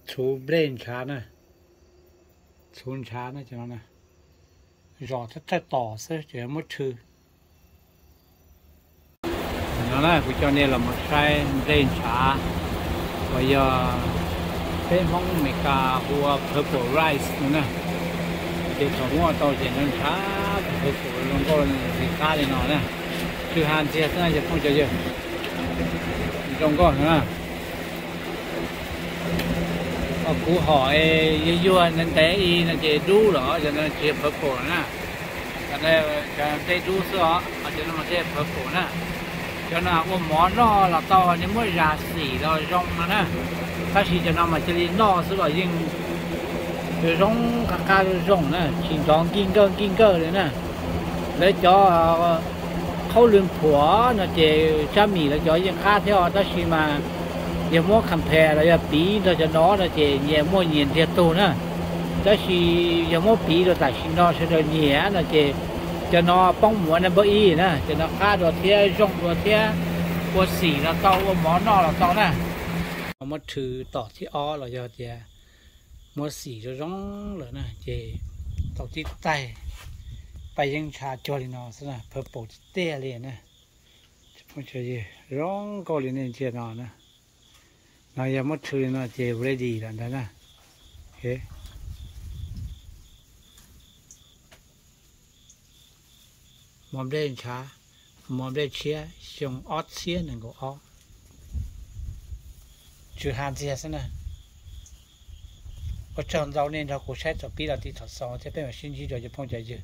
Txhuv nplej ntshav na, txhuv ntshav na cov no na, zos thawj thawj tom xwb ces muab rhw. No na kuv coj nej los mus saib nplej ntshav uas yog peb Hmoob Amelikas hu ua purple rice no na. Ces thaum muab tau ces ntshav ntshav purple zoo nkauj li qab li no na. Tsw ha ntxiag xwb na cov phooj cov ywg, zoo nkauj na. Kuv hom yuag yuag ntev ntev i no ces dub los cov no tsis yog purple na. Cov nplej dub xwb os, cov no mas thiaj purple na. Cov no ua mov noj los tau, nej muab zas xim los zoo no na. Tab sis cov no mas cia li noj xwb los yeej zoo qab qab zoo na, tsis nrov nkij nkawj nkij nkawj li na. Lawv cov qhaub lwg phuam no ces tsab mis lawv cov yeej qab thiab os, tab sis mas yog muab compare los yog piv nrog cov no no ces nyias muaj nyias ntiag tug na. Tab sis yog muab piv rau tam sim no sawv daws nyiam no ces cov no poob muav number ib na, cov no qab dua thiab zoo dua thiab, ua xim los tau, ua mov noj los tau na. Muab rhw tom thib ob los yog tias muab xim zoo zoo lawm na ces tau tib taig paj yeeb ntsha cuag li no xwb na, purple tiag tiag li na. Zoo nkauj li nej ntsia no na. No yog muab rhw li no ces ready lawm ntag na. Mov nplej ntshav, mov nplej tshiab xyoo ob txhiab nees nkaum ob. Tsw ha ntxiag xwb na. Ua tsaug ntau nej nrog kuv saib thaum pib los txog thaum xaus thiab peb mam sib ntsib dua cov phooj cov ywg.